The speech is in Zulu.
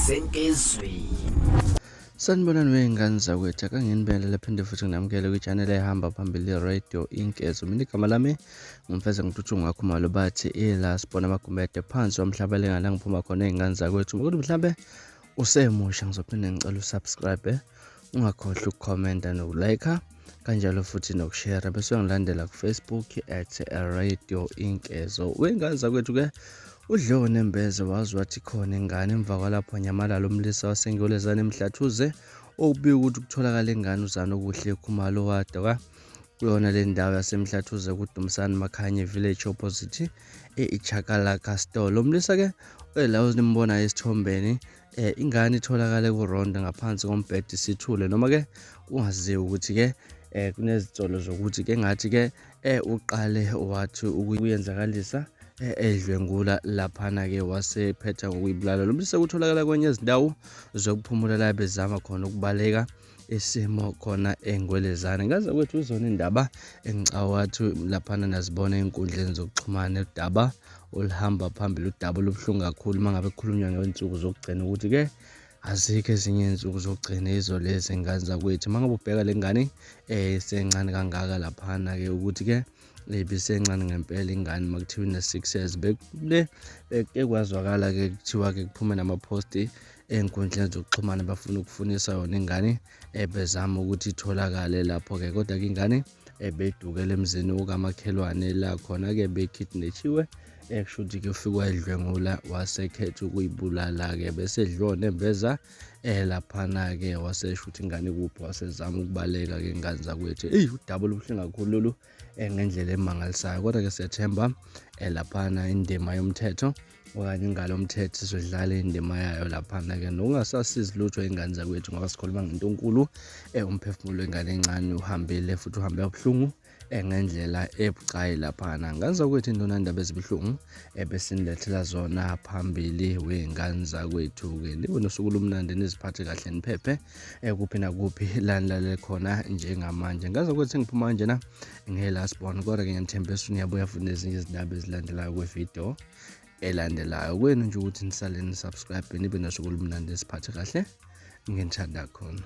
Senkezweni. Sanibonani wey'ngane zakwethu, ake nginibingelele phinde futhi nginamukele kwi-channel ehamba phambili i-Radio Inkezo. Mina igama lami ngumfeza ngithuthungu ngakhumalo bathi ila sibona amagumede phansi wamhlaba lengane ngiphuma khona ey'ngane zakwethu. Ukuthi mhlambe usemusha ngizophinde ngicela usubscribe, ungakhohlwa ukukhomenta nokulike kanjalo futhi nokushare bese uyangilandela ku-Facebook at Radio Inkezo. Wey'ngane zakwethu ke udliwe unembeze wazi wathi khona ingane emva kwalapho nyamalala umlisa wasengolezane emhlathuze okubika ukuthi kutholakala ingane uzana okuhle khumalo wadoka kuyona le ndawo yasemhlathuze kuDumsani Makhanye village opposite e-Ichakalaka store. Lo mlisa ke la nimbona esithombeni ingane itholakale kuronda ngaphansi kombhede sithule noma ke kungaziwa ukuthi ke kunezitsolo zokuthi ke ngathi ke uqale wathi ukuyenzakalisa edlwengula laphana ke wasephetha ngokuyibulala. Lo mlisa kutholakala kwenye izindawo zokuphumula la bezama khona ukubaleka isimo khona engwelezane. Ngaze kwethu izona indaba engicawathi laphana nazibona ey'nkundleni zokuxhumana, udaba oluhamba phambili, udaba olubuhlungu kakhulu uma ngabe kukhulunywa ngey'nsuku zokugcina ukuthi ke azikho ezinye iy'nsuku zokugcina yizo lezi ngane zakwethu. Uma ngabe ubheka le ngane esencane kangaka laphana-ke ukuthi ke ibisencane ngempela ingane uma kuthiwa ine-6 years, bekule beke kwazwakala-ke kuthiwa-ke kuphume namaphosti ey'nkundleni zokuxhumana bafuna ukufunisa yona ingane ebezama ukuthi itholakale lapho-ke, kodwa-ke ingane ebedukela emzini okamakhelwane la khona-ke bekhidnetshiwe, ekusho ukuthi-ke ufike wayidlwengula wasekhetha ukuyibulala-ke bese edliwa unembeza laphana-ke wasesho ukuthi ingane kuphi wasezama ukubaleka-ke ingane zakwethu. Eyi udaba olubuhlungu kakhulu lolu ngendlela emangalisayo, kodwa-ke siyathemba laphana indima yomthetho okanye ingalo yomthetho izodlala indima yayo laphana-ke nokungasasizi lutho ingane zakwethu ngoba sikhuluma ngento enkulu. Umphefumulo wengane encane uhambile futhi uhambe kabuhlungu ngendlela ebucayi laphana. Ngane zakwethu, indona indaba ezibuhlungu ebesinilethela zona phambili wey'ngane zakwethu-ke. Nibe nosuku olumnandi, niziphathe kahle, niphephe kuphi nakuphi la nilalele khona njengamanje. Ngane zakwethu, sengiphuma kanjena nge-last born, kodwa-ke ngiyanithembisa niyabuya futhi nezinye izindaba ezilandelayo kwividiyo elandelayo. Kwenu nje ukuthi nisale nisubscribe, nibe nosuku olumnandi, nisiphathe kahle, nginithanda khona.